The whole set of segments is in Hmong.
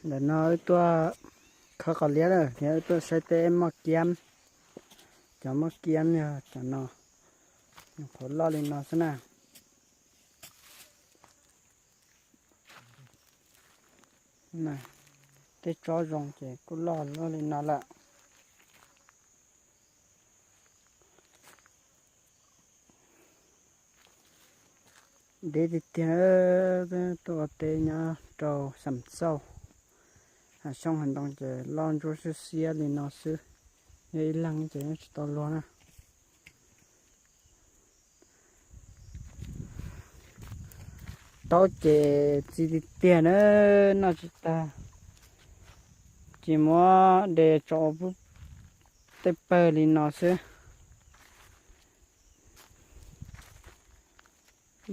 Ntawm no wb tuaj khawb qos liab na, thiab wb tuaj saib tej moj kiab. Cov moj kiab yog cov no, nyuam qhuav loj li no xwb na. Tej tsob zoo ces kuj loj loj li no lawm. Deb tiag tiag, tuaj ua teb nyob rau Xam Xauj, hav xyoob hav ntoo ces loj ntsuab xiab xiab li no xwb, yog ib leeg ces yeej tsis tau luag na. Taub ces txi tiag tiag na, noj tsis tag, ces muab de tso ua tej pawg li no xwb.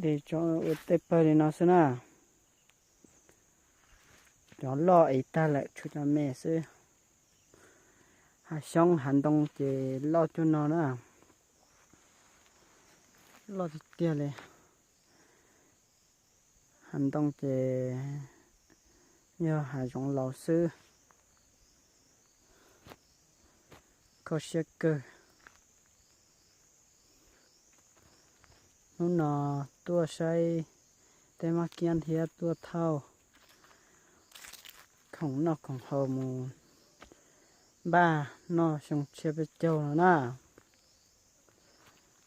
De tso ua tej pawg li no xwb na. Cov loj es tag lawm tshuav cov me xwb. Hav xyoob hav ntoo ces loj cuag no na. Loj tiag tiag li. Hav ntoo ces yog hav zoov laus xwb. Kho siab kawg. Hnub no tuaj saib tej maj kiab thiab tuaj thauj khoom noj khoom haus mus npaj noj xyoo tshiab peb caug no na.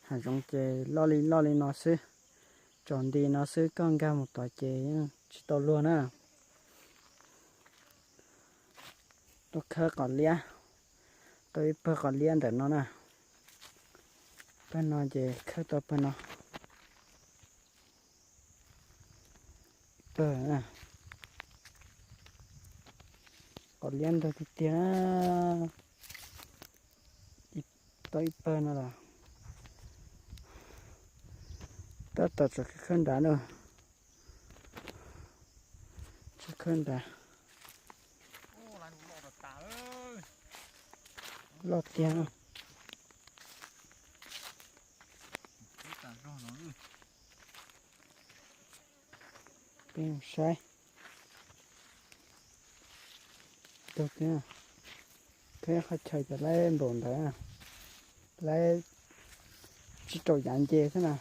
Hav zoov ces loj li loj li no xwb, tsaus nti no xwb, koj nkag mus tod ces yeej tsis tau luag na. Tuaj khawb qos liab, tau ib pawg qos liab ntawm no na. Pawg no ces khawb tau pawg no. Pawg, qos liab ntug tiag tiag. Tau ib pawg no los tab tom tseem khawb nrad na. Tseem khawb nrad. Loj tiag. Peb saib. Tug tiag, khawb qhov chaw cov laib npaum ntawd, laib tsib rau yav nce xwb na.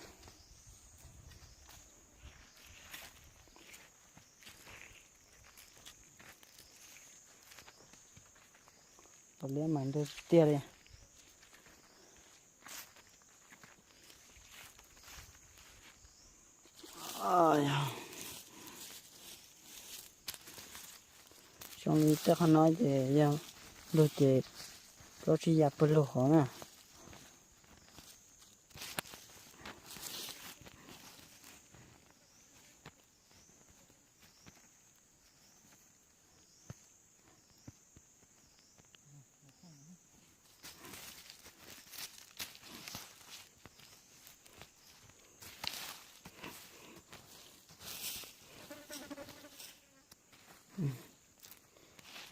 Qos liab mas ntug tiag li. Xyoo li tej qhov no ces yog ntug ces plaub tsib yav pawg lug hov na.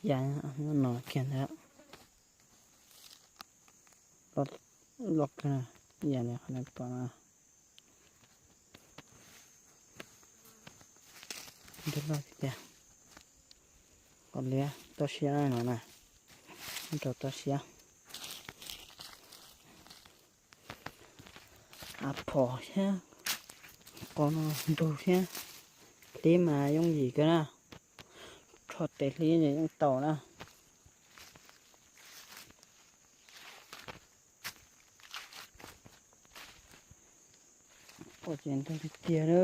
Yam no kiag ntawd, loj kawg, yam li qhov nej pom no. Ntug loj tiag tiag. Qos liab toj siab no na, rau toj siab. Av phom thiab, qos no ntug thiab. Hlib mas yooj yim kawg na, rho tes hlib yeej tau na. Ua ces ntug tiag tiag na.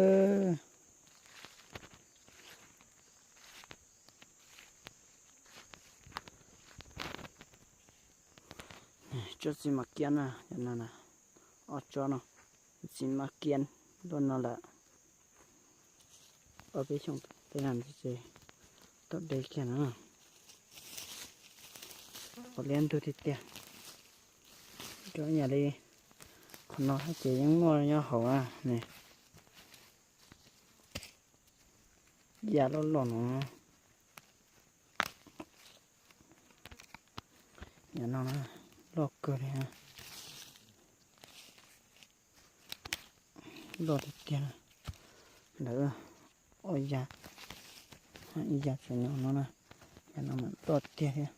Tsob txiv maj kiab na, no na, ob tsob no, txiv maj kiab luaj no lawm. Ob peb xyoos tej no ces tau deb kiag no. Qos liab ntug tiag tiag. Cov yam li qhov no ces yeej muaj nyob hauv na. Yam loj loj no. Yam no loj kawg li. Loj tiag tiag. Lawv ua ya, ib ya tseem nyob no na. Cov no mas tuaj tiag thiab.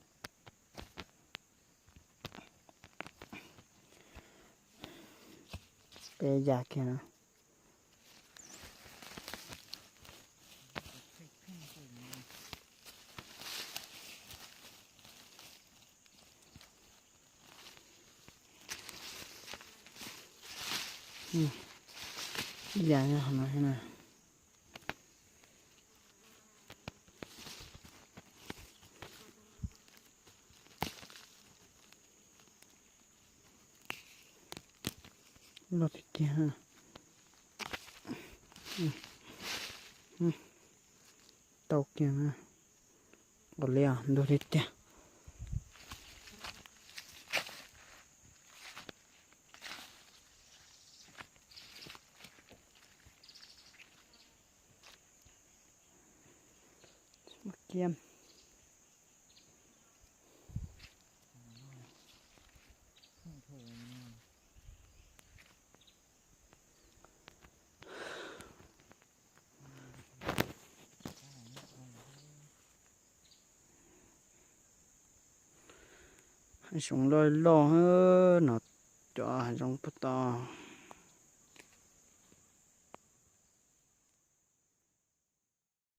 Peb yam kiag no. Ib yam no na. Loj tiag tiag. Tau kiag na. Ua li ntug tiag tiag. Kiag. Hav zoov loj loj no, cov hav zoov puag tod.